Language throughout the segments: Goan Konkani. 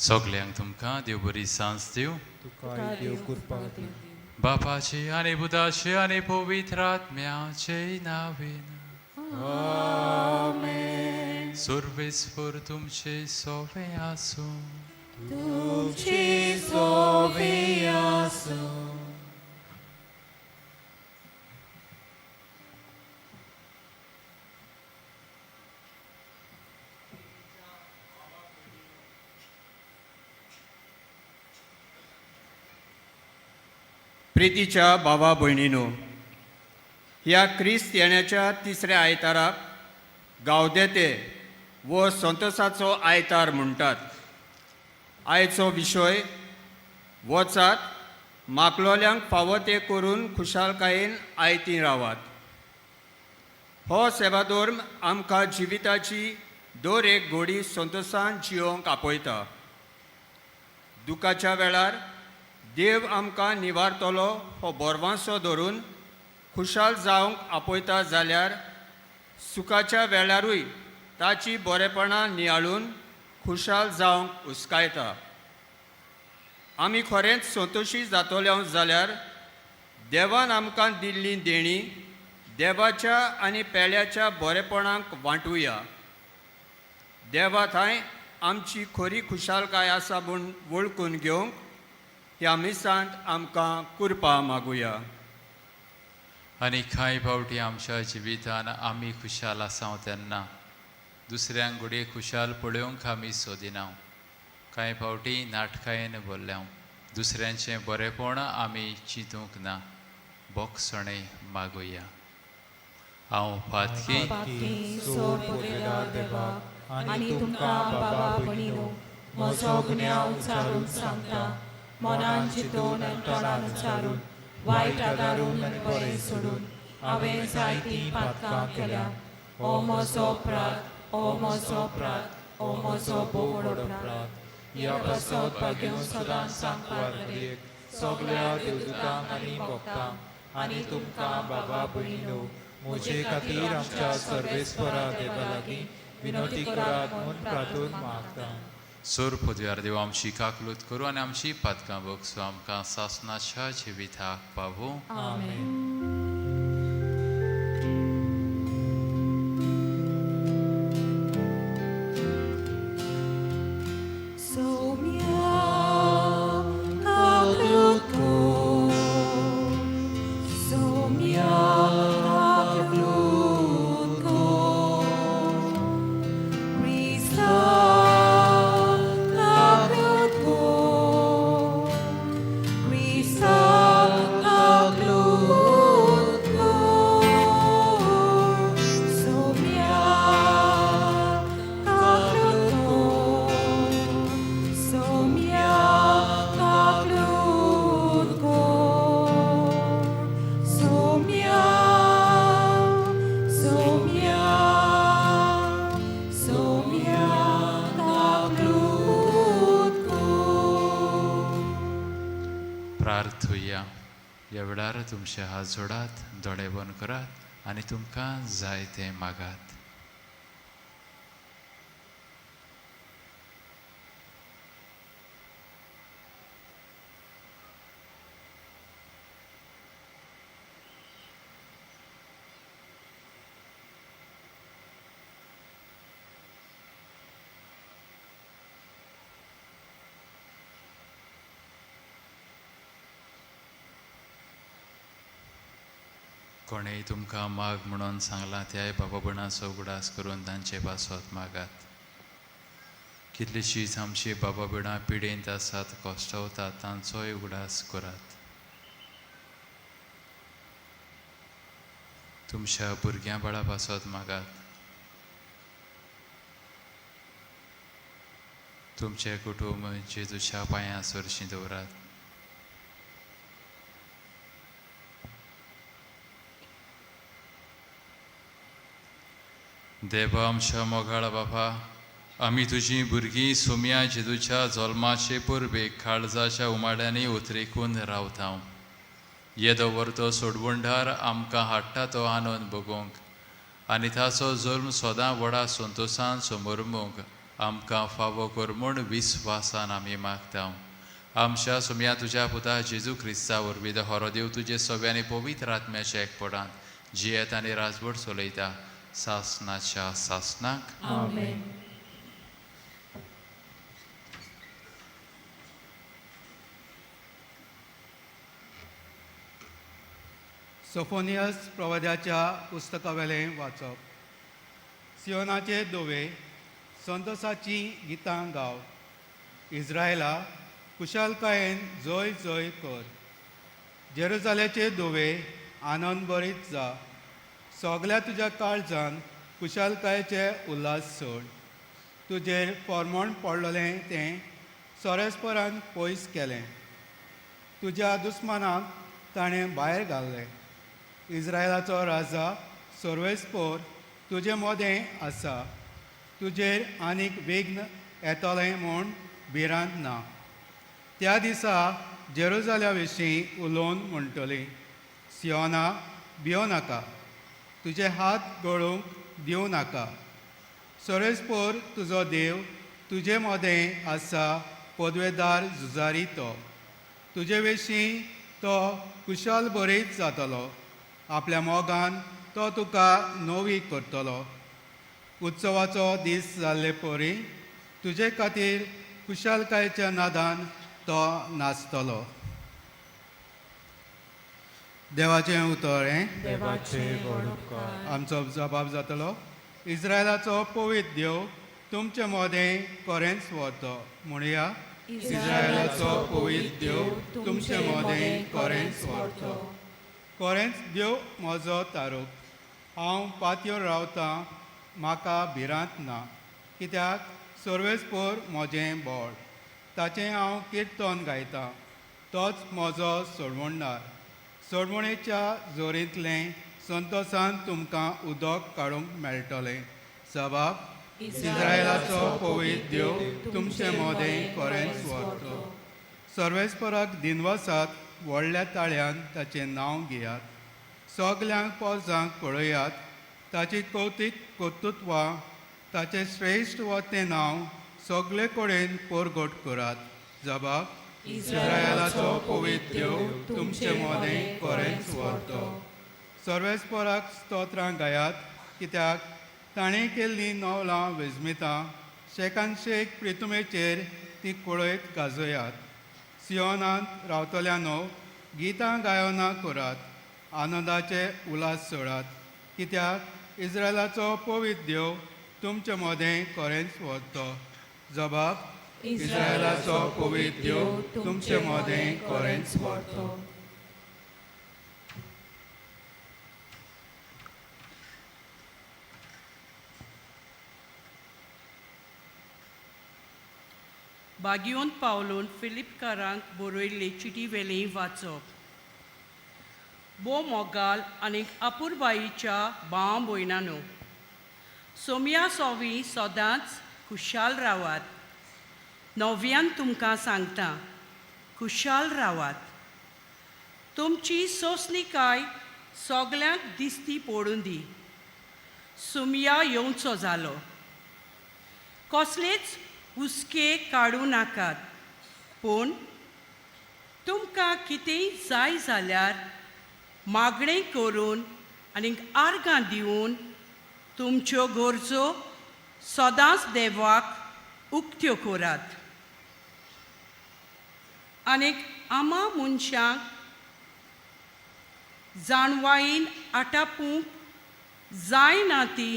सगल्यांक तुमकां देव बरी सांज दिवं. तुकाय देव कृपा दिवं. बापाचे आनी पुताचे आनी पवित्र आत्म्याचे नावेन. सर्वेस्पर तुमचे सोवे आसूं. तुमची सोवे आसूं. प्रितीच्या भावा भयणीनो, ह्या क्रिस्त येण्याच्या तिसऱ्या आयताराक गावदेते वो संतोसाचो आयतार म्हणटात. आयचो विशय वचात मागलोल्यांक फावो तें करून खुशालकायेन आयती रावात. हो सेवाधर्म आमकां जिविताची दर एक घोडी संतोसान जियोंक आपयता. दुखाच्या वेळार देव आमकां निवारतलो हो बोरवांसो धरून खुशाल जावंक आपयता, जाल्यार सुखाच्या वेळारूय ताची बरेपणां नियाळून खुशाल जावंक उस्कायता. आमी खरेंच संतोशी जातले जाल्यार देवान आमकां दिल्ली देणी देवाच्या आनी पेल्याच्या बरेपणाक वांटुया. देवा थंय आमची खरी खुशालकाय आसा म्हूण वळखून घेवंक ह्या मिसांत आमकां कृपा मागुया. आनी कांय फावटी आमच्या जिवितान आमी खुशाल आसाव तेन्ना दुसऱ्यांक घडये खुशाल पळोवंक आमी सोदिना. कांय फावटी नाटकायेन भरल्या दुसऱ्यांचें बरेपण आमी चिंतूंक ना. बोगसणें मागुया. हांव पातकी पातकी सोड पुदेदार देवाक आनी तुमकां बाबा भयणीनो म्हजो गुन्यांव उचारून सांगता. मनान चिंतून आनी तोंडान उच्चारून, वायट आदारून आनी बरें सोडून हांवें जायतीं पातकां केल्या. हो म्हजो अपराध, हो म्हजो अपराध, हो म्हजो भोव व्हड अपराध. ह्या पासत भाग्यवंत सदांच सांकवार मरयेक सगल्या देवदूतांक आनी भक्तांक आनी तुमकां बाबा भयणीनो म्हजे खातीर आमच्या सर्वेस्परा देवा लागीं विनवती करात म्हूण प्रार्थून मागता. सोर पदव्यार देव आमची काकलूत करूं आनी आमची पातकां भोगसो. आमकां सासनाच्या जिविताक पावूं. आमेन. Soumya kaklut ko, Soumya kaklut ko, Krista kaklut ko, Krista kaklut ko, Soumya kaklut ko, Soumya kaklut ko, Soumya, Soumya, Soumya kaklut ko. प्रार्थुया. ह्या वेळार तुमचे हात जोडात, दोळे बंद करात आनी तुमकां जाय तें मागात. कोणेय तुमकां माग म्हणून सांगलां त्याय बाबा भयणाचो उगडास करून तांचे पासत मागात. कितलीशींच आमची बाबा भयणां पिडेंत आसात, कश्टवतात, तांचोय उगडास करात. तुमच्या भुरग्यां बाळा पासत मागात. तुमचें कुटूंब जेजूच्या पांयां सरशीं दवरात. देवा आमच्या मोगाळ बापा, आमी तुजीं भुरगीं सोम्या जेजूच्या जल्माचे परबेक काळजाच्या उमाळ्यांनी उतरेकून रावता. येदो व्हरतो सोडवणदार आमकां हाडटा तो आनंद भोगोवंक आनी ताचो जल्म सदां व्हडा संतोसान समरमूंक आमकां फावो कर म्हूण विस्वासान आमी मागता. आमच्या सुमया तुज्या पुता जेजू क्रिस्ता वरवीं हरो देव तुजे सगळ्यांनी पवित्र आत्म्याच्या एकपणान जियेत आनी राजवट चलयता सासनाच्या सासनाक. आमेन. सोफोनियस प्रवाद्याच्या पुस्तकावेलें वाचप. सियोनाचे दोवे संतोसाचीं गितां गाव, इस्रायला कुशालकायेन जय जय कर. जेरुजाल्याचे दोवे आनंद बरीत जा, सगल्या तुज्या काळजान कुशालकायेचे उल्हास सोड. तुजेर फॉर्मोण पडलेलें तें सोरेस्परान पयस केलें, तुज्या दुस्मानाक ताणें भायर घाल्लें. इस्रायलाचो राजा सर्वेस्पोर तुजे मोदें आसा, तुजेर आनीक विघ्न येतलें म्हूण भिरांत ना. त्या दिसा जेरुजाल्या विशीं उलोवन म्हणटली, सियोना भियो नाका, तुजे हात गळूंक दिवं नाका. सर्वेस्पोर तुजो देव तुजे मोदें आसा, पदवेदार झुजारी तो, तुजे विशीं तो कुशाल बरीच जातलो, आपल्या मोगान तो तुका नवी करतलो. उत्सवाचो दीस जाल्ले परी तुजे खातीर कुशालकायेच्या नादान तो नाचतलो. देवाचें उतर हें. देवाचे व्हड उपकार. आमचो जबाब जातलो, इस्रायलाचो पवित्र देव तुमचे मोदें कोरेंच व्हरतो. म्हणया, इस्रायलाचो पवित्र देव तुमचे मोदें कोरेंच व्हरतो. कोरेंच देव म्हजो तारूक, हांव पातयोर रावतां, म्हाका भिरांत ना, कित्याक सर्वेस्पोर म्हजें बळ, ताचें हांव किर्तन गायतां, तोच म्हजो सोडवणदार. सोडवणेच्या जोरींतलें संतोसान तुमकां उदक काडूंक मेळटलें. जबाब, इस्रायलाचो पवित्र देव तुमचे मोदें कोरेंच व्हरतो. सर्वेस्पराक दिनवासात, व्हडल्या ताळ्यान ताचें नांव घेयात, सगल्यांक पोरसांक पळयात, ताची कौतीक कर्तृत्वां, ताचें श्रेश्ठ वतें नांव सगळे कडेन परगट करात. जबाब, इस्रायलाचो पवित्र देव तुमचे मोदें कोरेंच व्हरतो. सर्वेस्पराक स्तोत्रां गायात, कित्याक ताणें केल्लीं नवलां विस्मितां, शेकानशेक प्रितुमेचेर ती कळयत गाजयात. सियोनांत रावतल्यानो गितां गायनां करात, आनंदाचे उल्हास सोडात, कित्याक इस्रायलाचो पवित्र देव तुमचे मदें कोरेंच व्हरतो. जबाब, इस्रायलाचो पवित्र देव तुमचे मदें कोरेंच व्हरतो. बागियोन पावलून फिलिपकारांक बरयल्ले चिटी वेलें वाचप. भोव मोगाल आनी अपुरबाईच्या भाव भयणानो, सोमया सोवी सदांच खुशाल रावात. नव्यान तुमकां सांगता, खुशाल रावात. तुमची सोंसणीकाय सगल्यांक दिसती पडूं दी. सुमया येवचो जालो. कसलेच हुस्के काडूं नाकात, पूण तुमकां कितेंय जाय जाल्यार मागणें करून आनी आर्गां दिवन तुमच्यो गरजो सदांच देवाक उक्त्यो करात. आनीक आमा मनशांक जाणवायेन आटापूंक जायना ती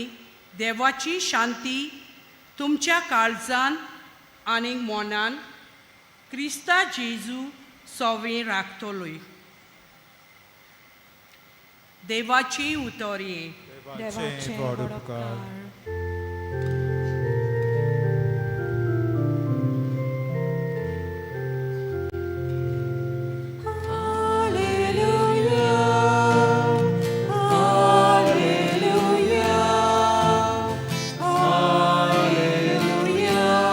देवाची शांती तुमच्या काळजान आनी मनान क्रिस्ता जेजू सोवे राखतलोय. देवाची उतरये. देवाचे व्हड उपकार. Alleluia,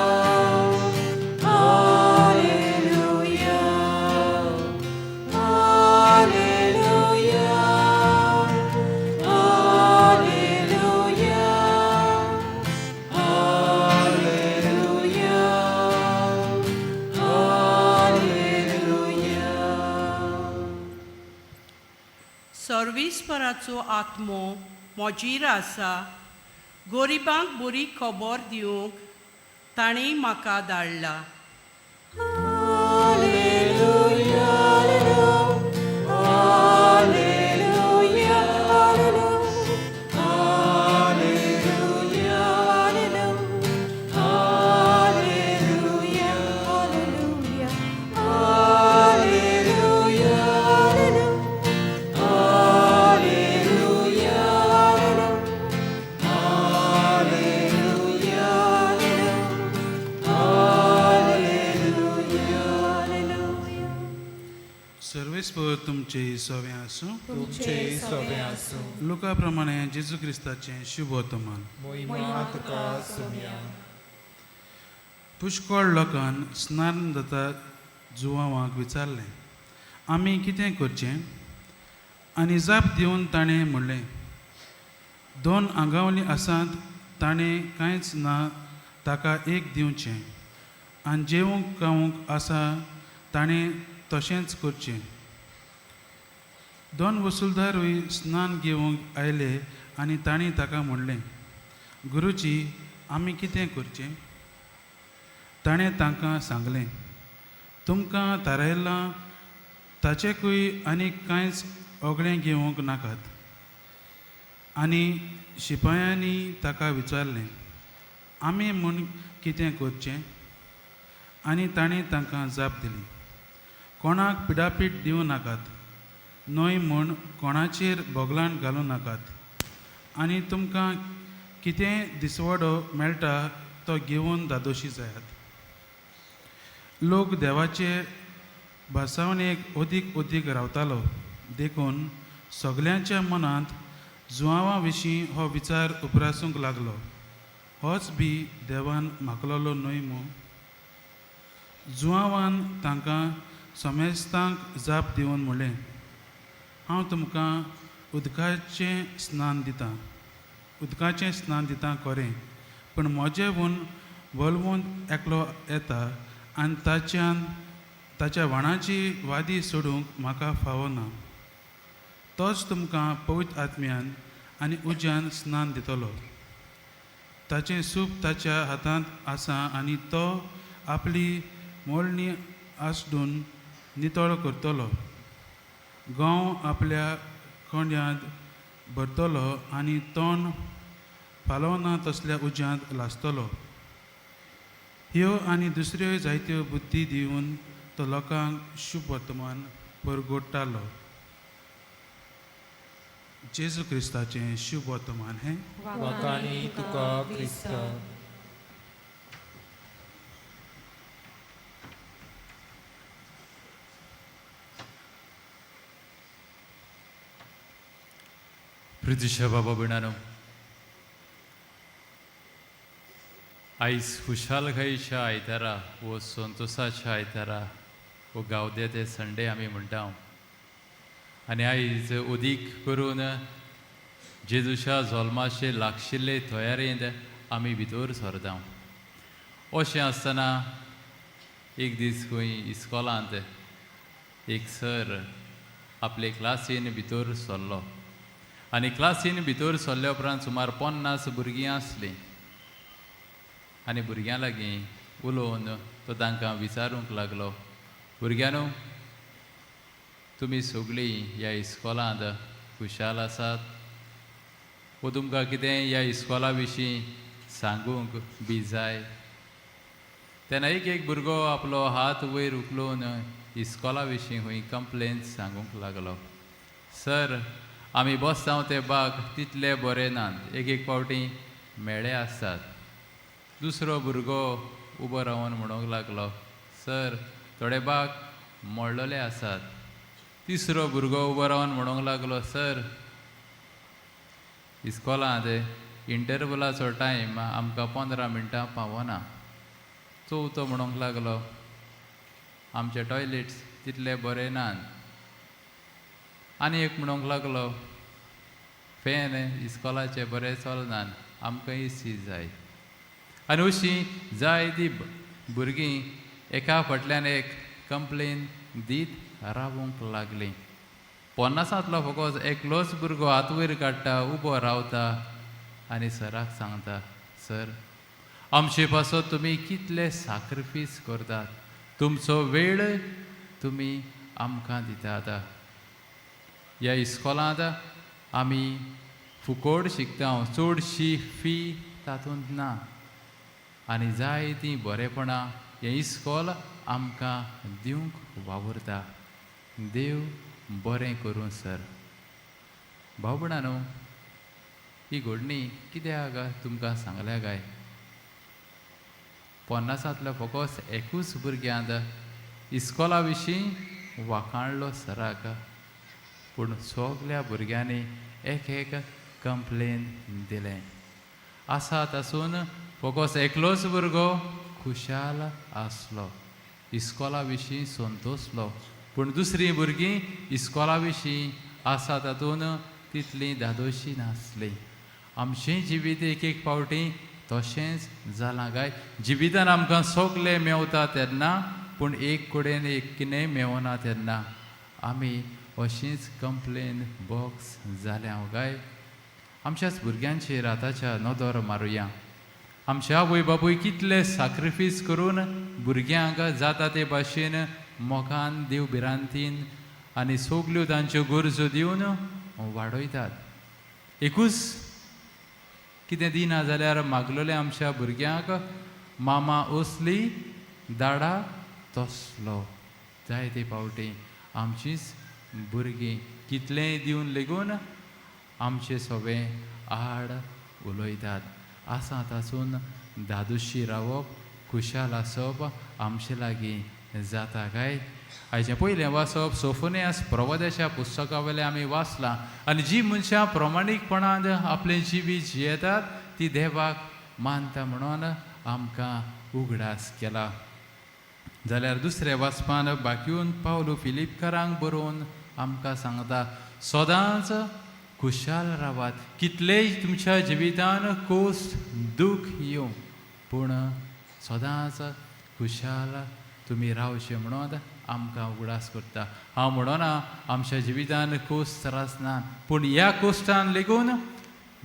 Alleluia, Alleluia, Alleluia. सर्वेस्पराचो आत्मो म्हजेर आसा, गोरिबांक बरी खबर दिवंक ताणें म्हाका धाडला. सर्वेस्पर तुमचे सवे आसूं. तुमचे सवे आसूं. लुका प्रमाणे जेजू क्रिस्ताचें शुभ वर्तमान. मोहिमा तुका सुमया. पुष्कळ लोकान स्नान जाता जुवांवाक विचारलें, आमी कितें करचें? आनी जाप दिवन ताणें म्हणलें, दोन आंगावली आसात ताणें कांयच ना ताका एक दिवचें, आनी जेवंक खावंक आसा ताणें तशेंच करचें. दोन वसुलदारूय स्नान घेवंक आयले आनी तांणी ताका म्हणलें, गुरुजी, आमी कितें करचें? ताणें तांकां सांगलें, तुमकां थारायलां ताचेकूय आनीक कांयच ओगळें घेवंक नाकात. आनी शिपायांनी ताका विचारलें, आमी म्हूण कितें करचें? आनी ताणें तांकां जाप दिली, कोणाक पिडापीड दिवं नाकात, न्हय म्हूण कोणाचेर बोगलांट घालूं नाकात, आनी तुमकां कितेंय दिसवडो मेळटा तो घेवन धादोशी जायात. लोक देवाचे भासावणेक अदीक अदीक रावतालो, देखून सगल्यांच्या मनांत जुवांवा विशीं हो विचार उप्रासूंक लागलो, होच बी देवान मागलेलो न्हय मूं? जुवांवान तांकां समेस्तांक जाप दिवन म्हणलें, हांव तुमकां उदकाचें स्नान दितां, उदकाचें स्नान दितां खरें, पूण म्हजें हून बलवंत एकलो येता आनी ताच्यान ताच्या व्हाणाची वादी सोडूंक म्हाका फावना. तोच तुमकां पवित्र आत्म्यान आनी उज्यान स्नान दितलो. ताचें सूप ताच्या हातांत आसा आनी तो आपली मोळणी आसडून नितळ करतलो, गंव आपल्या कोंड्यांत भरतलो आनी तण पालवना तसल्या उज्यांत लासतलो. ह्यो आनी दुसऱ्यो जायत्यो बुद्धी दिवन तो लोकांक शुभ वर्तमान परगोडटालो. जेजू क्रिस्ताचें शुभ वर्तमान हें. वाखाणी तुका क्रिस्ता. प्रितीच्या बाबा भयणानो, आयज खुशालकायेच्या आयतारा वो संतोसाच्या आयतारा वो गावदे ते संडे आमी म्हणटा. आनी आयज उदीक करून जेजूच्या जल्माचे लागशिल्ले तयारेंत आमी भितर सरता. अशें आसतना एक दीस खंय इस्कोलांत एक सर आपले क्लासीन भितर सरलो आनी क्लासीन भितर सरल्या उपरांत सुमार 50 भुरगीं आसलीं आनी भुरग्यां लागीं उलोवन तो तांकां विचारूंक लागलो, भुरग्यांनो, तुमी सगळीं ह्या इस्कोलांत खुशाल आसात वो तुमकां कितें ह्या इस्कोला विशीं सांगूंक बी जाय? तेन्ना एक एक भुरगो आपलो हात वयर उखलून इस्कोला विशीं खंय कंप्लेन सांगूंक लागलो. सर, आमी बसता ते बाग तितले बरे नात, एक एक फावटी मेळे आसतात. दुसरो भुरगो उबो रावन म्हणूंक लागलो, सर, थोडे बाग मोडलेले आसात. तिसरो भुरगो उबो रावन म्हणूंक लागलो, सर, इस्कोलांत इंटरवलाचो टायम आमकां 15 मिनटां पावना. चवथो म्हणूंक लागलो, आमचे टॉयलेट्स तितले बरे नात. आनी एक म्हणूंक लागलो, फॅन इस्कोलाचे बरे चलनात, आमकां एसी जाय. आनी अशीं जायतीं भुरगीं एका फाटल्यान एक कंप्लेन दीत रावूंक लागलीं. 50 लो फकत एकलोच भुरगो हात वयर काडटा, उबो रावता आनी सराक सांगता, सर, आमचे पासत तुमी कितले साक्रिफीस करतात, तुमचो वेळ तुमी आमकां दितात. ह्या इस्कोलांत आमी फुकोट शिकता, चडशी फी तातूंत ना आनी जायतीं बरेपणां हें इस्कोल आमकां दिवंक वावुरता. देव बरें करूं सर. भाव भयणांनो, ही घडणी कित्याक तुमकां सांगल्या काय? 50 तलो फकत एकूच भुरग्यांत इस्कोला विशीं वाखाणलो सराक, पूण सगल्या भुरग्यांनी एक एक कंप्लेन दिलें. आसा तासून फकत एकलोच भुरगो खुशाल आसलो, इस्कोला विशीं संतोसलो, पूण दुसरीं भुरगीं इस्कोला विशीं आसा तातूंत तितलीं धादोशी नासलीं. आमचें जिवीत एक एक फावटी तशेंच जालां काय? जिवितान आमकां सगलें मेवता तेन्ना, पूण एक कडेन एक कितेंय मेवना तेन्ना आमी अशींच कंप्लेन बॉक्स जाल्या काय? आमच्याच भुरग्यांचेर आतांच्या नदर मारुया. आमच्या आवय बापूय कितले साक्रिफीस करून भुरग्यांक जाता ते भाशेन मोगान, देव भिरांतीन आनी सगल्यो तांच्यो गरजो दिवन वाडयतात. एकूच कितें दिना जाल्यार मागलोलें आमच्या भुरग्यांक, मामा असली दाडा तसलो. जायते फावटी आमचीच भुरगीं कितलेंय दिवन लेगून आमचे सगळे आड उलयतात. आसा तासून धादोशी रावप, खुशाल आसप आमचे लागीं जाता काय? आयचें पयलें वाचप सोफोनियास प्रवाद्याच्या पुस्तका वयलें आमी वाचलां आनी जी मनशां प्रमाणीकपणान आपलें जिवीत जियेतात ती देवाक मानता म्हणून आमकां उगडास केला. जाल्यार दुसऱ्या वाचपान बाकीवन पावलो फिलिपकारांक बरोवन आमकां सांगता, सदांच खुशाल रावात. कितलेय तुमच्या जिवितान कोस दूख येवं, पूण सदांच खुशाल तुमी रावचे म्हणून आमकां उगडास करता. हांव म्हणना आमच्या जिवितान कोस त्रास ना, पूण ह्या कोश्टान लेगून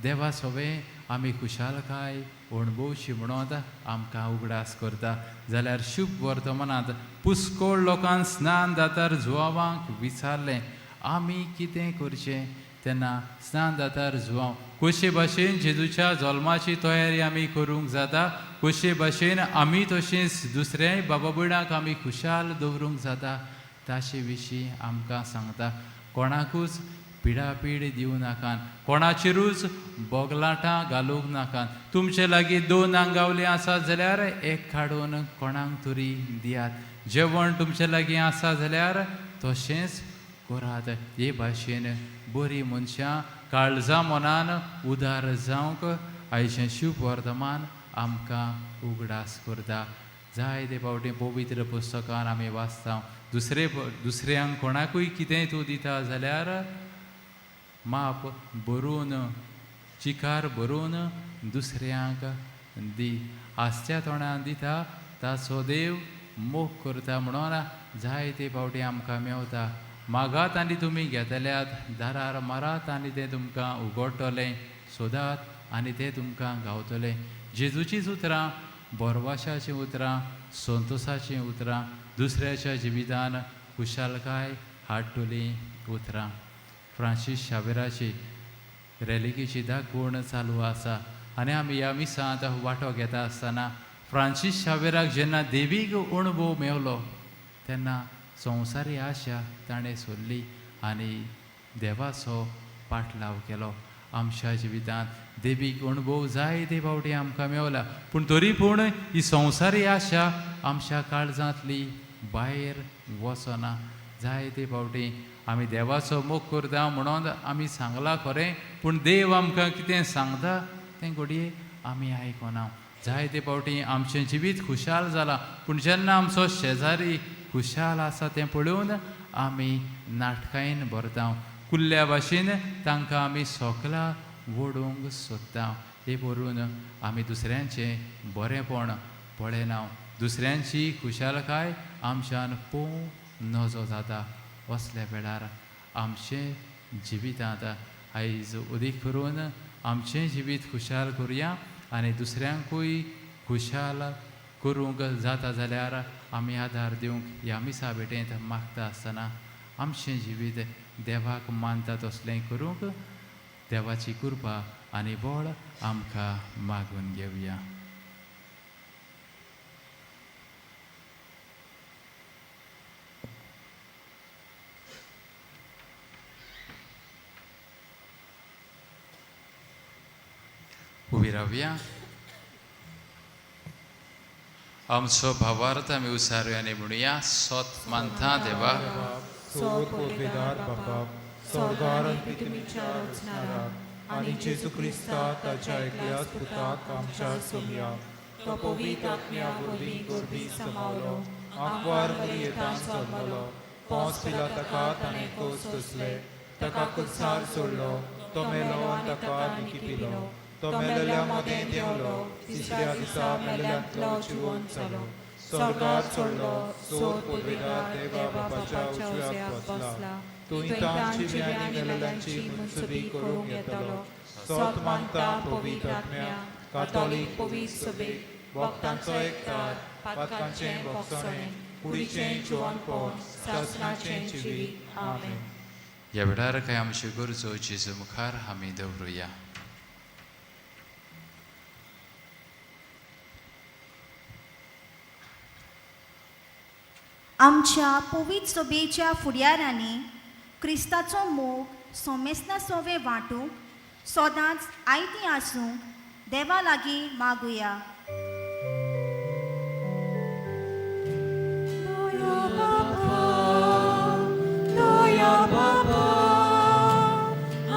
देवा सोबें आमी खुशालकाय अणभवची म्हणून आमकां उगडास करता. जाल्यार शुभ वर्तमानांत पुस्कोळ लोकांक स्नान दातार जुवांक विचारलें, आमी कितें करचें? तेन्ना स्नान दातार जुवांव कशे भाशेन जेजूच्या जल्माची तयारी आमी करूंक जाता, कशे भाशेन आमी तशेंच दुसऱ्याय बाबा भयणाक आमी खुशाल दवरूंक जाता ताचे विशीं आमकां सांगता. कोणाकूच पिडापीड दिवं नाकात, कोणाचेरूच बोगलाटां घालूंक नाकात. तुमचे लागीं दोन आंगावली आसा जाल्यार एक काडून कोणाक तरी दियात. जेवण तुमचे लागीं आसा जाल्यार तशेंच करात. हे भाशेन बरीं मनशां काळजा मनान उदार जावंक आयचें शुभ वर्तमान आमकां उगडास करता. जायते फावटी पवित्र पुस्तकान आमी वाचता, दुसरे दुसऱ्यांक कोणाकूय कितेंय तूं दिता जाल्यार माप भरून, चिकार भरून दुसऱ्यांक दी. हांसत्या तोंडान दिता ताचो देव मोग करता म्हणून जायते फावटी आमकां मेवता. मागात आनी तुमी घेतल्यात, दारार मारात आनी तें तुमकां उगडटलें, सोदात आनी तें तुमकां गावतलें. जेजूचीं उतरां बोरवाशाचीं उतरां, संतोसाचीं उतरां, दुसऱ्याच्या जिवितान खुशालकाय हाडटलीं उतरां. फ्रांसीस शावेराची रेलिकेची दाखवण चालू आसा आनी आमी ह्या मिसांत वांटो घेता आसतना फ्रांसीस शावेराक जेन्ना देवीक अणभव मेवलो तेन्ना संवसारी आशा ताणें सोडली आनी देवाचो पाटलाव केलो. आमच्या जिवितांत देवीक अणभव जायते फावटी आमकां मेवला, पूण तरी पूण ही संवसारी आशा आमच्या काळजांतली भायर वचना. जायते फावटी आमी देवाचो मोग करता म्हणून आमी सांगलां खरें, पूण देव आमकां कितें सांगता तें घडये आमी आयकना. जायते फावटी आमचें जिवीत खुशाल जालां, पूण जेन्ना आमचो शेजारी खुशाल आसा तें पळोवन आमी नाटकायेन भरता, कुल्ल्या भाशेन तांकां आमी सोकला ओडूंक सोदता. हें करून आमी दुसऱ्यांचें बरेंपण पळयना, दुसऱ्यांची खुशालकाय आमच्यान पोवं नजो जाता. असल्या वेळार आमचें जिवितांत आयज उदीक करून आमचें जिवीत खुशाल करुया आनी दुसऱ्यांकूय खुशाल करूंक जाता जाल्यार आमी आदार दिवंक ह्या मिसा भेटेंत मागता आसतना आमचें जिवीत देवाक मानता तसलें करूंक देवाची कृपा आनी बळ आमकां मागून घेवया. उबी रावया. आमचो भावार्थ आमी उसारुया आनी म्हणुया, सोत मानता देवा, सोद पुर्वेदार बापाक, स्वर्गार आनी पृथ्वीच्या रचणाराक, आनी जेजू क्रिस्ता ताच्या एकल्याच पुताक आमच्या सोमया, तो पवित्र आत्म्या वरवीं गर्भी समावलो, आंकवार मरियेंतान जल्मलो, पोंस पिलाताका ताणें कोस सोंसले, ताका कुर्सार सोडलो, तो मेलो आनी ताका निकिपिलो, तो मेलेल्या मदें देंवलो, तिसऱ्या दिसा मेलेल्यांतलो जिवोन जालो, स्वर्गार चडलो, सोद पुर्वेदार देवा बापाच्या उजव्याक बसला, तूं तांची आनी मेलेल्यांची मुनसुबी करूंक येतलो. सोत मानता पवित्र आत्म्या, कातोलीक पवित्र सभेक, भक्तांचो एकतार, पातकांचें भोगसणें, कुडीचें जिवनपण, सासणाचें जिवीत. आमेन. ह्या वेळार काय आमच्यो गरजो जेजू मुखार आमी दवरुया. आमच्या पवित्र सभेच्या फुड्यारांनी क्रिस्ताचो मोग सोमेस्ता सोवे वांटूंक सदांच आयती आसूंक देवा लागीं मागुया. दया बापा, दया बापा,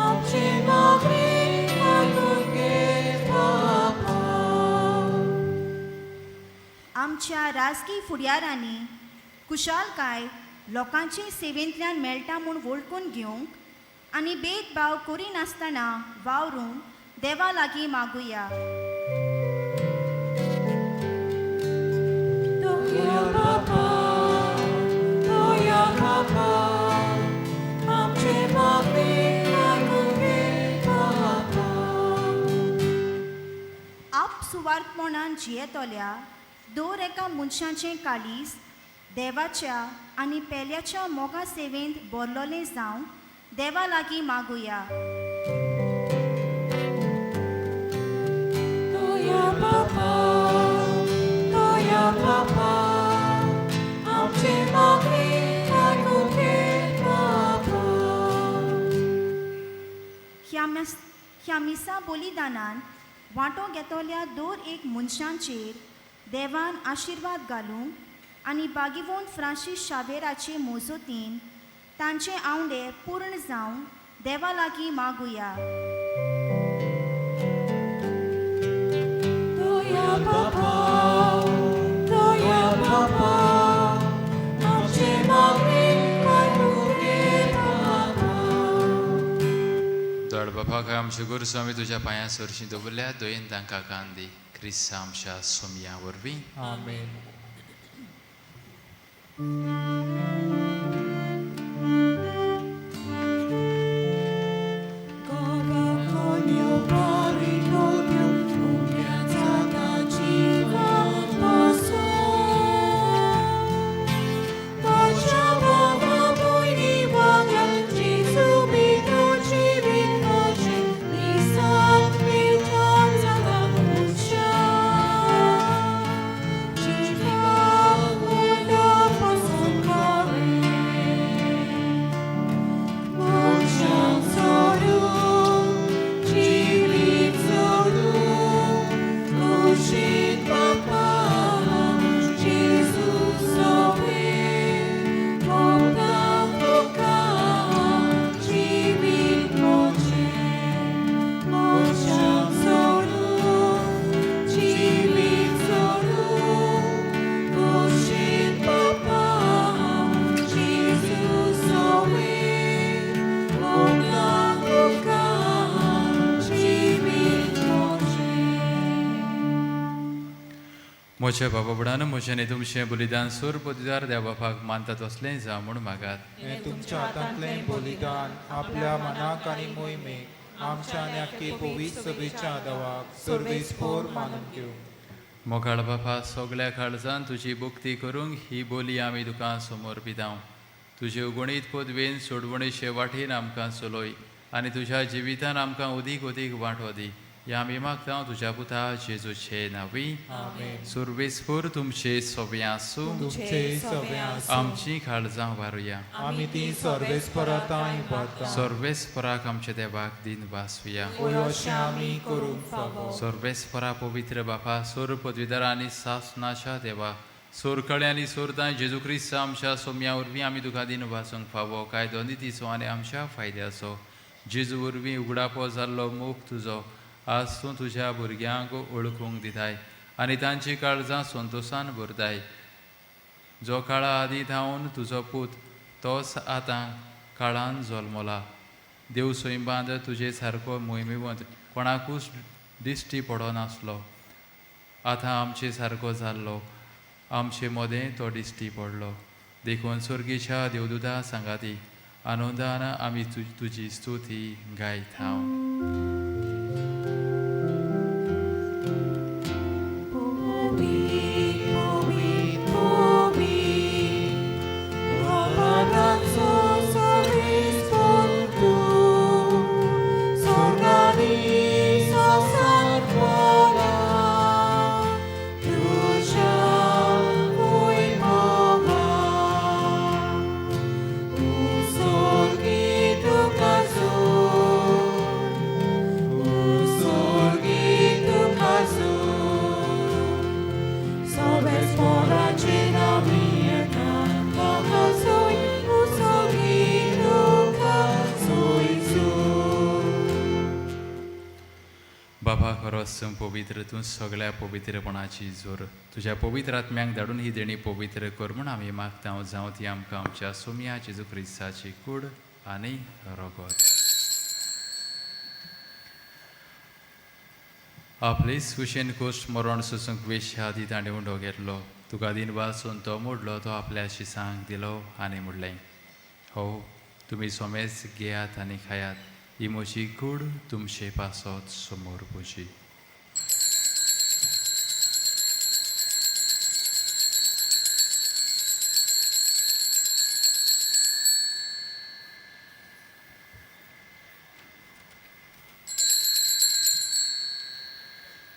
आमचे मागणें आयकून घे बापा. आमच्या राजकी फुड्यारांनी कुशालकाय लोकांचे सेवेंतल्यान मेळटा म्हूण वळखून घेवंक आनी भेदभाव करिनासतना वावरूंक देवा लागीं मागुया. दया बापा, दया बापा, आमचे मागणें आयकून घे बापा. आपसुवार्थपणान जियेतल्या दर एका मनशाचें काळीज देवाच्या आनी पेल्याच्या मोगा सेवेंत भरलोलें जावंक देवा लागीं मागुया. दया बापा, दया बापा, आमचे मागणें आयकून घे बापा. ह्या मिसा बलिदानान वांटो घेतल्या दर एक मनशांचेर देवान आशिर्वाद घालूंक आनी बागीवोन फ्रांसीस शावेराचे मोजोतीन तांचे आवंडे पूर्ण जावंक देवा लागीं मागुया. दया बापा, दया बापा, आमचे मागणें आयकून घे बापा. दोड बापा, काय आमच्यो गरजो आमी तुज्या पांयां सरशीं दवरल्या, दयेन तांकां कान दी, क्रिस्ता आमच्या सोमया वरवीं. आमेन. म्हज्या बाबा बुडान म्हजें आनी तुमचें बलिदान सूर पदवीदार देव बापाक मानता तसलें जावं म्हूण मागात. हें तुमच्या हातांतलें बलिदान आपल्या मनाक आनी मोहिमेक आमच्या आनी आख्खे पवित्र सभेच्या देवाक सर्वेस्पोर मानून घेवं. मोगाळ बापा, सगळ्या काळजान तुजी भक्ती करूंक ही बोली आमी तुका समर्पितांव. तुजे उगणीत पदवेन सोडवणेचे वाटेन आमकां चलय आनी तुज्या जिवितान आमकां अदीक अदीक वांटो दी. ह्या आमी मागता तुज्या पुता जेजूचे नांवी. आमेन. सुर्वेस्पोर तुमचे सोबें आसूं. तुमचे सगळे आसूं. आमची काळजां वारुया. आमी ती सर्वेस्परा तांय उबारता. सर्वेस्पराक आमच्या देवाक दिन वासुया. होय, अशें आमी करूंक फावो. सर्वेस्परा पवित्र बापा, सोर पदवीदार आनी सासनाच्या देवा, सोरकळे आनी सोरतां जेजू क्रिस्त आमच्या सोम्या वरवीं आमी तुका दिन वासूंक फावो कायदो नितीचो आनी आमच्या फायद्याचो. जेजू वरवीं उगडापो जाल्लो मोग तुजो आज तूं तुज्या भुरग्यांक वळखूंक दिताय आनी तांची काळजां संतोशान भरताय. जो काळा आदीं थावन तुजो पूत तोच आतां काळान जल्मला. देव सैंबांत तुजे सारको मोहिमेवंत कोणाकूच दिश्टी पडनासलो. आतां आमचे सारको जाल्लो, आमचे मदें तो दिश्टी पडलो. देखून स्वर्गीच्या देवदूता सांगाती आनंदान आमी तुजी स्तुती गायता. बाबा, खरोच तूं पवित्र, तूं सगळ्या पवित्रपणाची जोर. तुज्या पवित्र आत्म्यांक धाडून ही देणी पवित्र कर म्हूण आमी मागता. जावं ती आमकां आमच्या सोम्या जेजू क्रिस्ताची कूड आनी रगत. आपले सुशेन कोश मरण सोसूंक वेश्या आदी ताणें उंडो घेतलो. तुका दिन वासून तो मोडलो, तो आपल्या शिसांक दिलो आनी म्हणलें, हो तुमी सोमेच घेयात आनी खायात, ही म्हजी कूड तुमचे पासत समोर पुजी.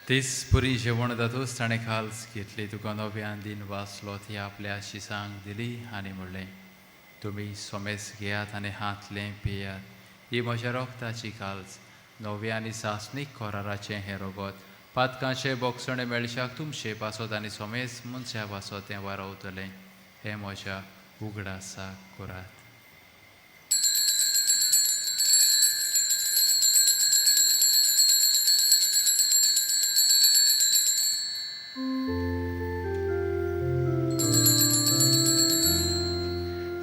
तेच पुरी जेवण जातूच ताणें खाल्स घेतली, तुका नव्यान दिन वाचलो, ती आपल्या शिसांक दिली आनी म्हणलें, तुमी सोमेस घेयात आनी हातलें पियात, ही म्हज्या रोगताची काल्स, नव्या आनी सासणीक कराराचें हें रोगत. पातकांचें बोगसणें मेळशाक तुमचे पासत आनी सोमेस मनशा पासत तें वारवतलें. हें म्हज्या उगडासाक करात.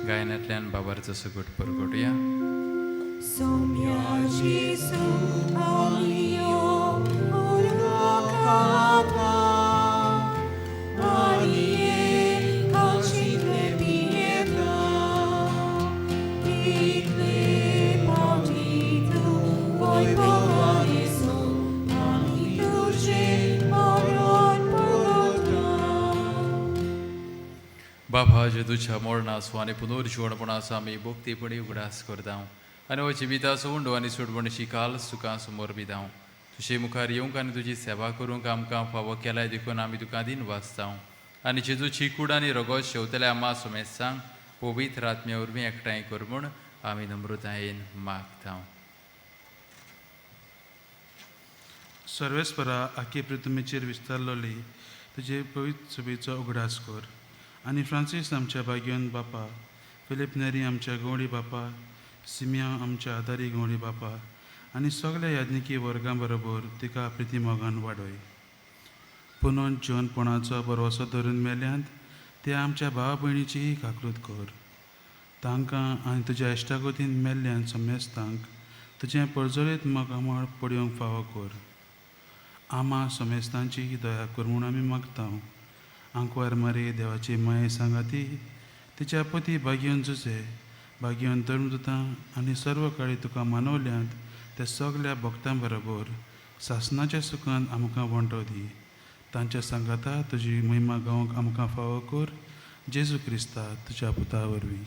गायनांतल्यान बाबारचो सुगट परगटुया. Somia Jesu alio urlocata, alie calcine pieta, icle partitu voi paradiso, aliturge moron porota. बाबा जेजूच्या मरणाचो आनी पुनर्जिवणपणाचो आमी भक्तीपणी उगडास करता आनी हो जिविताचो उंडो आनी सोडवणीची काल सुखां समोर बिदांव. तुजे मुखार येवंक आनी तुजी सेवा करूंक आमकां फावो केलाय देखून आमी तुका दिन वाचता आनी जेजूची कूड आनी रगत शेवतल्या आमा सुमेस्तांक पवित्र आत्म्या वरवीं एकठांय कर म्हूण आमी नम्रतायेन मागता. सर्वेस्परा आखी पृथ्वीचेर विस्तारलोली तुजे पवित्र सभेचो उगडास कर आनी फ्रांसीस आमच्या भाग्यवन बापा, फिलीप नेरी आमच्या गवळी बापा, सिमिया आमच्या आदारी गवळी बापा आनी सगल्या याज्ञिकी वर्गां बरोबर तिका प्रितीमोगान वाडय. पुनोन जिवनपणाचो भरवसो धरून मेल्यांत ते आमच्या भावा भयणीचीय काकूत कर. तांकां आनी तुज्या इश्टागतीन मेल्ल्यान समेस्तांक तुजें परजळीत मगामळ पळोवंक फावो कर. आमा समेस्तांची दया कर म्हूण आमी मागता. आंकवार मारी देवाची माये सांगाती तिच्या पती भाग्यवन जुजे भाग्यवन धर्मदुतां आनी सर्व काळी तुका मानवल्यांत त्या सगल्या भक्तां बरोबर सासनाच्या सुखान आमकां वांटो दी. तांच्या सांगाता तुजी महिमा गावंक आमकां फावो कर जेजू क्रिस्ता तुज्या पुता वरवीं.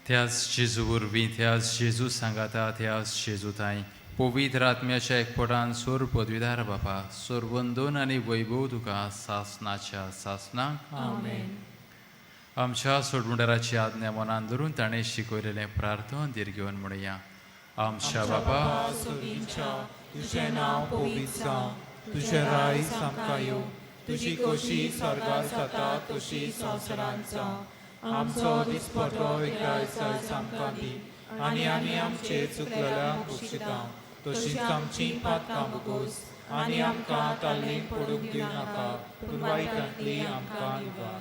त्याच जेजू वरवीं, त्याच जेजू सांगाता, त्याच जेजू ताई पवित्र आत्म्याच्या एकपटान सोर पदवीदार बापा सोरवंदन आनी वैभव तुका सासनाच्या सासनाक. आमेन. आमच्या सोडवणदाराची आज्ञा मनान धरून ताणें शिकयलेलें प्रार्थन धीर घेवन म्हणया. आमच्या बापा सोगींच्या तुजें नांव पवित्र जावं, तुजें राय आमकां येवं, तुजी खोशी स्वर्गार जाता तशी संवसारांत जावं. आमचो दिसपटो एकदां आयज आमकां दी आनी आमी आमचे चुकलेल्यांक बक्षिता तशींच आमची पातकां भोगोस आनी आमकां ताल्लीं पडूंक दिवं नाका पूण वायटांतली आमकां निवार.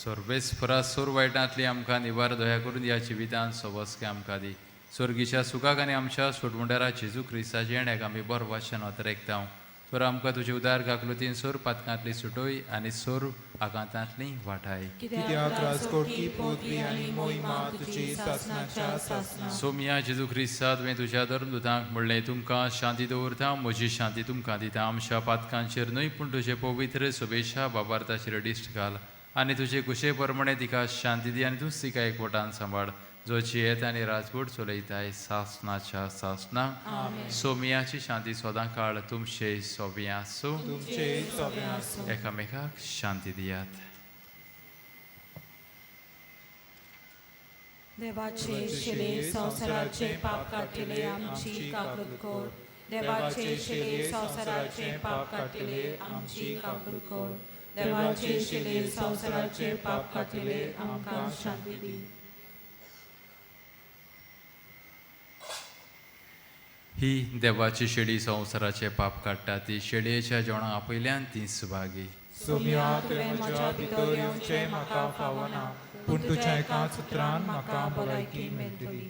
सर्वेस्परा सोर वायटांतली आमकां निवार दया करून ह्या जिवितान सोबसके आमकां दी. स्वर्गीच्या सुखाक आनी आमच्या सोडवणदारा जेजू क्रिस्ताच्या येण्याक आमी बरो वाचन अतरेकता. तर आमकां तुजे उदार काकलुतीन सोर पातकांतली सुटोय आनी सोर आकांतांतली वाटाय. कित्याक राजकोटकी पदवी आनी मोहिमा तुजी सासनाच्या सासना. सोमिया जेजू क्रिस्ता तुवें तुज्या धर्मदुतांक म्हणलें तुमकां शांती दवरता म्हजी शांती तुमकां दिता. आमच्या पातकांचेर न्हय पूण तुजे पवित्र शुभेच्छा बाबार्थाचेर दिश्ट घाल आनी तुजे कुशे प्रमाणे तिका शांती दी आनी तूंच तिका एकवटान सांबाळ जो जियेत आनी राजवट चलयताय सासनाच्या सासना. सोमियाची शांती सदां काळ तुमचे सोबी आसूं. तुमचे सोबें आसूं. एकामेकाक शांती दियात. देवाचे शिले संवसाराचे पाप काडटले आमची काकूत कर. देवाचे शिले संवसाराचे पाप काडटले आमची काकूत कर. देवाचे शिले संवसाराचे पाप काडटले आमकां शांती दी. ही देवाची शेळी संवसाराचे पाप काडटा ती शेळयेच्या जेवणाक आपयल्यान ती सुभागी. सोमिया तुवें म्हज्या भितर येवचें म्हाका फावना पूण तुज्या एका सुत्रान म्हाका भलायकी मेळटली.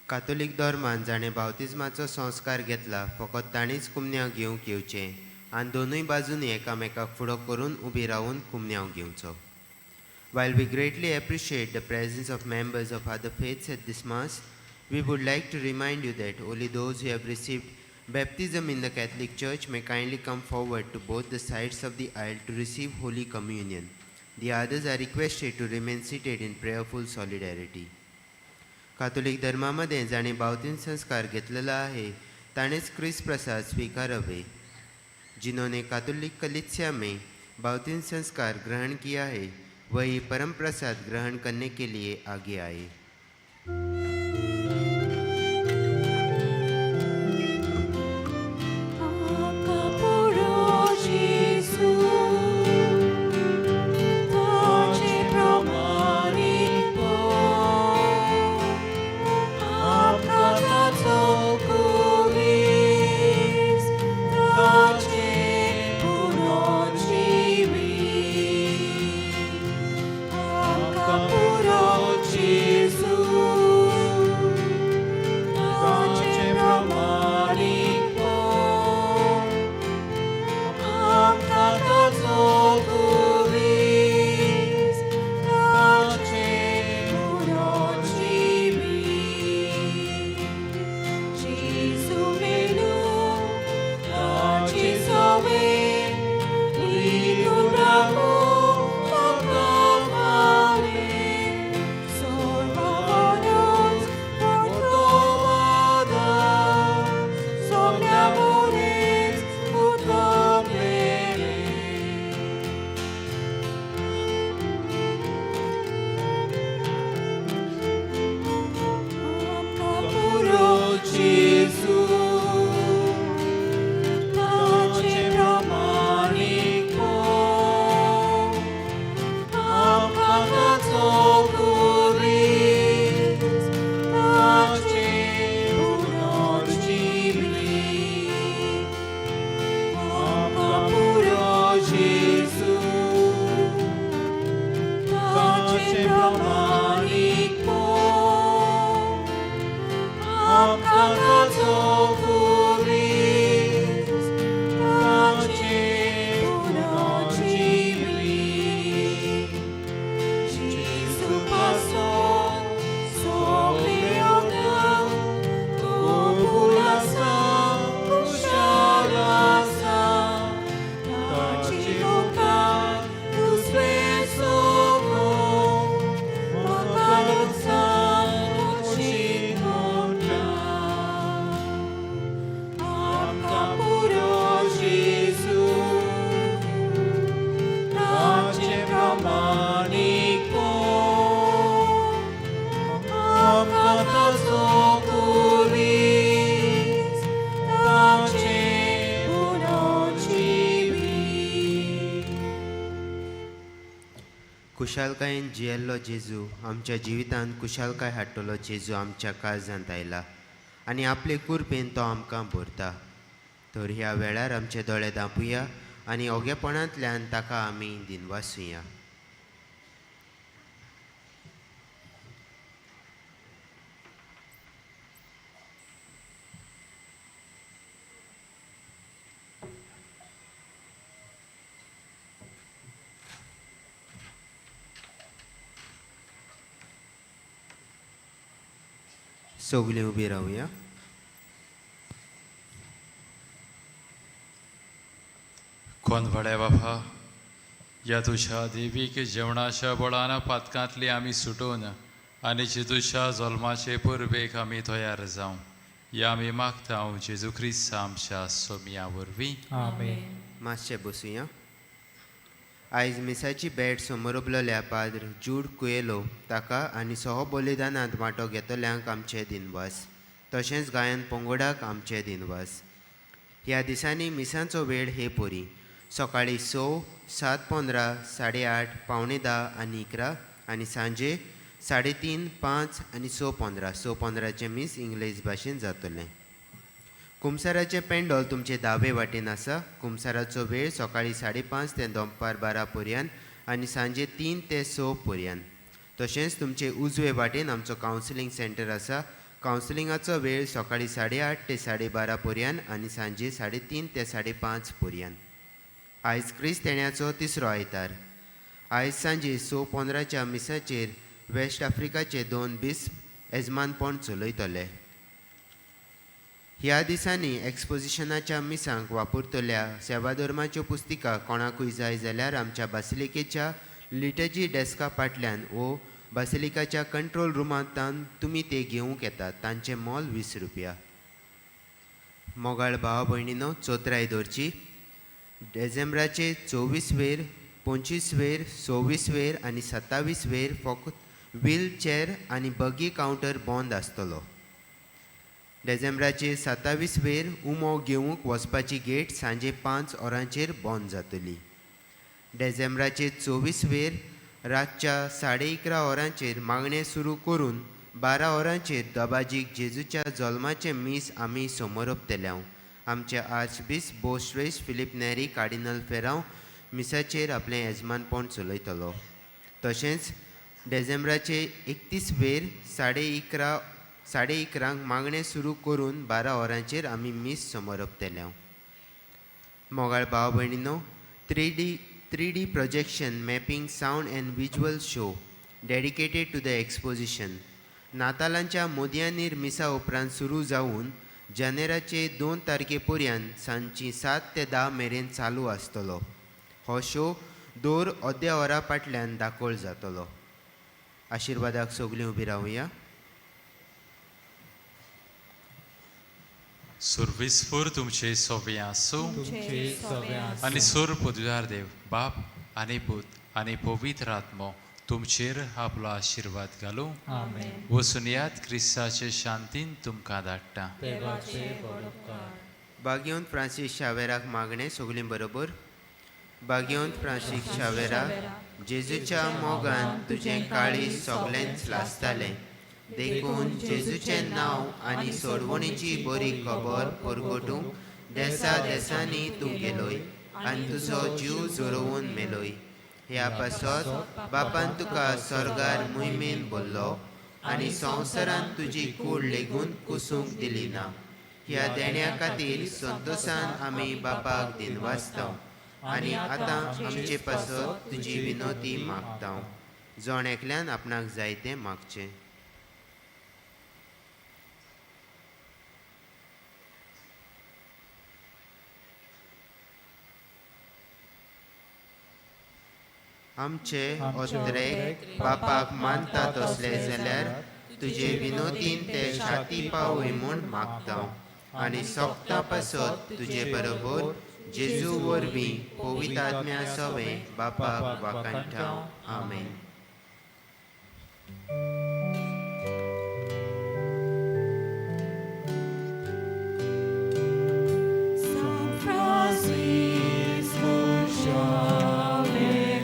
कातोलीक धर्मान जाणें बावतिज्माचो संस्कार घेतला फकत ताणीच कुमन्यांव घेवंक येवचें आनी दोनूय बाजूंनी एकामेकाक फुडो करून उबी रावून कुमन्यांव घेवचो. While we greatly appreciate the presence of members of other faiths at this Mass, we would like to remind you that only those who have received baptism in the Catholic Church may kindly come forward to both the sides of the aisle to receive Holy Communion. The others are requested to remain seated in prayerful solidarity. Catholic धर्मामध्ये जाणे बावतीन संस्कार घेतलेला आहे ताणेच क्रिस्त प्रसाद स्वीकारावे. जिन्होंने कातोलिक कलीसिया में बावतीन संस्कार ग्रहण किया है वही परम प्रसाद ग्रहण करने के लिए आगे आए. Capuro Gesù. खुशालकायेन जियेल्लो जेजू आमच्या जिवितांत खुशालकाय हाडटलो जेजू आमच्या काळजांत आयला आनी आपले कुरपेन तो आमकां भरता. तर ह्या वेळार आमचे दोळे धांपुया आनी ओगेपणांतल्यान ताका आमी दिनवासुया. सगळीं उबी रावया. कोण व्हड्या बाबा, ह्या तुज्या देवीक जेवणाच्या बळान पातकांतली आमी सुटून आनी जेजूच्या जल्माचे परबेक आमी तयार जावं ह्या आमी मागता जेजू क्रिस्त आमच्या सोम्या वरवीं. आमेन. मातशें बसुया. आयज मिसाची भेट समोरबलोल्या पाद्र जूड कुयेलो ताका आनी सह बलिदानांत वांटो घेतल्यांक आमचे दिनवास, तशेंच गायन पंगडाक आमचे दिनवास. ह्या दिसांनी मिसांचो वेळ हे परी सकाळीं 6, 7:15, 8:30, 9:45 आनी 11 आनी सांजे 3:30, 5 आनी 6:15. 6:15चें मीस इंग्लीश भाशेन जातलें. कुमसाराचें पेंडोल तुमचे दावे वाटेन आसा. कुमसाराचो वेळ सकाळीं 5:30 ते दनपार 12 पर्यंत आनी सांजे 3 ते 6 पर्यंत. तशेंच तुमचे उजवे वाटेन आमचो कावन्सिलींग सेंटर आसा. कावन्सिलिंगाचो वेळ सकाळीं 8:30 ते 12:30 पर्यंत आनी सांजे 3:30 ते 5:30 पर्यंत. आयज क्रिस्त येण्याचो तिसरो आयतार. आयज सांजे 6:15च्या मिसाचेर वेस्ट आफ्रिकाचे 2 बिस्प येजमानपण चलयतले. ह्या दिसांनी एक्सपोजिशनाच्या मिसांक वापरतल्या सेवाधर्माच्यो पुस्तिका कोणाकूय जाय जाल्यार आमच्या बासिलिकेच्या लिटर्जी डेस्का फाटल्यान वो बासिलिकाच्या कंट्रोल रुमांत तुमी ते घेवंक येतात. तांचें मोल 20 रुपया. मोगाळ भाव भयणीनो, चोत्राय दवरची. डिसेंबराचे 24 वेर, 25 वेर, 26 वेर आनी 27 वेर फकत व्हील चॅर आनी बगी कावंटर बंद आसतलो. डिसेंबराचे 27 वेर उमो घेवंक वचपाची गेट सांजे 5 वरांचेर बंद जातली. डिसेंबराचे 24 वेर रातच्या 11:30 वरांचेर मागणें सुरू करून 12 वरांचेर दबाजीक जेजूच्या जल्माचें मीस आमी समोरपतले. आमचे आर्चबिस्प बोश्रेश फिलीप नेरी कार्डिनल फेरांव मिसाचेर आपलें येजमानपण चलयतलो. तशेंच डिसेंबराचे 31 वेर 11:30 मागणें सुरू करून 12 वरांचेर आमी मीस समोरपतले. मोगाळ भाव भयणीनो, 3D projection mapping sound and visual show dedicated to the exposition नातालांच्या मोदयानीर मिसा उपरांत सुरू जावन जानेराचे 2 तारखे पर्यंत सांजची 7 ते 10 मेरेन चालू आसतलो. हो शो दर अर्द्या वरा फाटल्यान दाखोवल जातलो. आशिर्वादाक सगळीं उबी रावया. सुर्विसफूर तुमचे सोबे आसूं आनी सुर पदव्यार देव बाप आनी पूत आनी पवित्र आत्मो तुमचेर आपलो आशिर्वाद घालूं. वचून याद क्रिस्ताचे शांतीन तुमकां धाडटा. बागेवन फ्रांसीस शावेराक मागणें सगळीं बरोबर. बागेवन फ्रांसीस शावेरा, जेजूच्या मोगान तुजें काळीज सगळेंच लासतालें, देखून जेजूचें नांव आनी सोडवणीची बरी खबर परगटूंक देसा देसांनी तूं गेलोय आनी तुजो जीव झरोवन मेलोय. ह्या पासत बापान तुका स्वर्गार मोहिमेन भरलो आनी संवसारांत तुजी कूड लेगून कुसूंक दिली ना. ह्या देण्या खातीर संतोशान आमी बापाक दिनवासता आनी आतां आमचे पासत तुजी विनोती मागता. जण एकल्यान आपणाक जाय तें मागचें. आमचे ओत्रेक बापाक मानता तसले जाल्यार तुजे विनोतीन ते शाती पावय म्हूण मागता आनी सोगता पासत तुजे बरोबर जेजू वरवीं पवित्र आत्म्या सवें बापाक वाखाणटा. आमेन. San Francisco Xavier,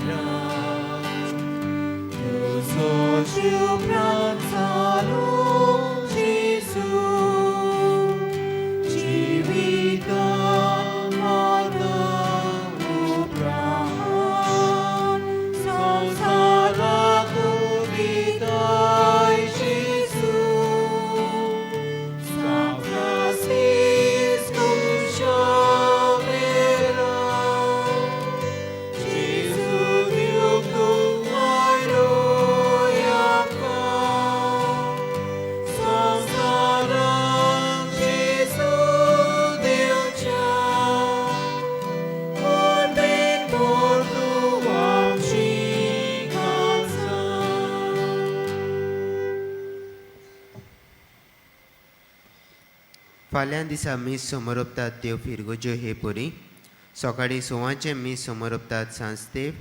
फाल्यां दिसा मीस समोरपतात त्यो फिरगोज्यो हे परी. सकाळीं 6वांचें मीस समोरपतात सांस्तेव.